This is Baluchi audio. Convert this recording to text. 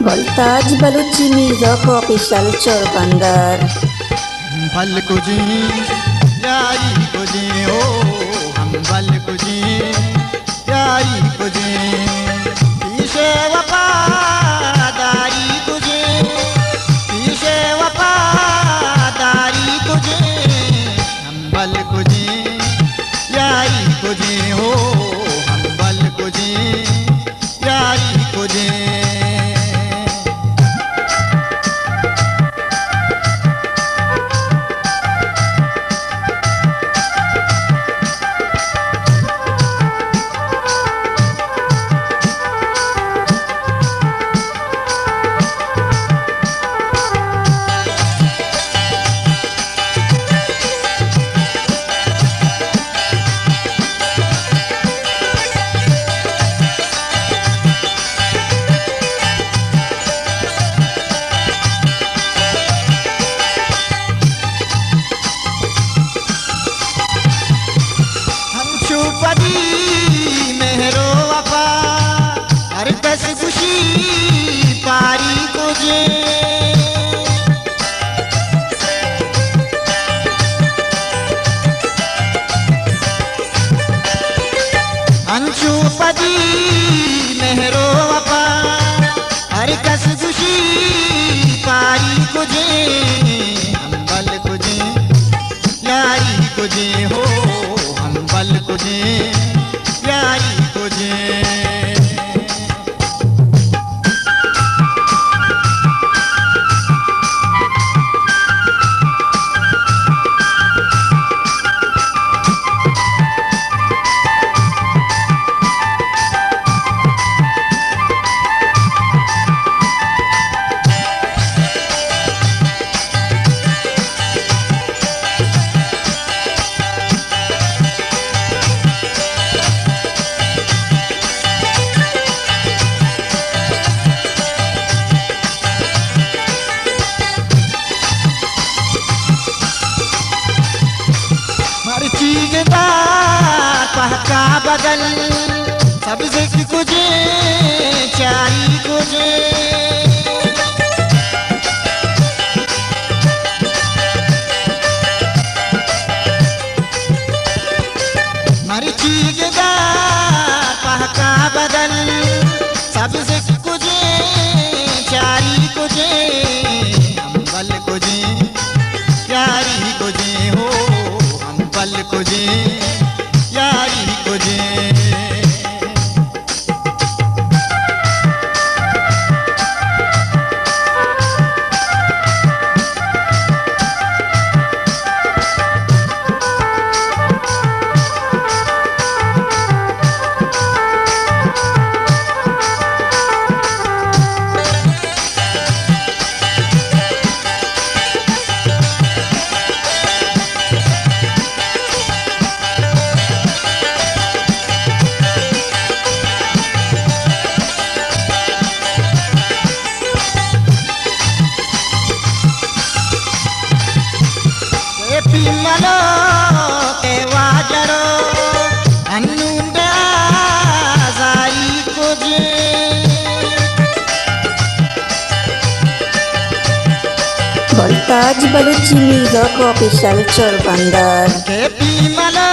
گلتاج بلوچی میوزک آفیشل چربندر۔ بل کجیں یاری کجیں، او ہم بل کجیں یاری کجیں، پیش وفاداری کجیں، پیش وفاداری کجیں، ہم بل کجیں یاری کجیں، او ہم بل کجیں یاری کجیں۔ ہنچو پدی مہر و وفا، ہر کس گوشی پاری کجیں۔ انچو پدی مہر و وفا، ہر کس گوشی پاری کجیں، ہم بل کجیں یاری کجیں، ہو ہم بل کجیں یاری کجیں۔ مرچی گدار پہکا بدل، سبزک کجیں چاری کجیں۔ مرچی گدار پہکا بدل، سبزک کجیں چاری کجیں، ہم بل کجیں یاری کجیں، ہو ہم بل کجیں یاری کجیں۔ اے پیملو تے واجرو، انوں بے آزاری کجیں۔ گلتاج بلوچی میوزک آفیشل چربندر۔ اے پیملو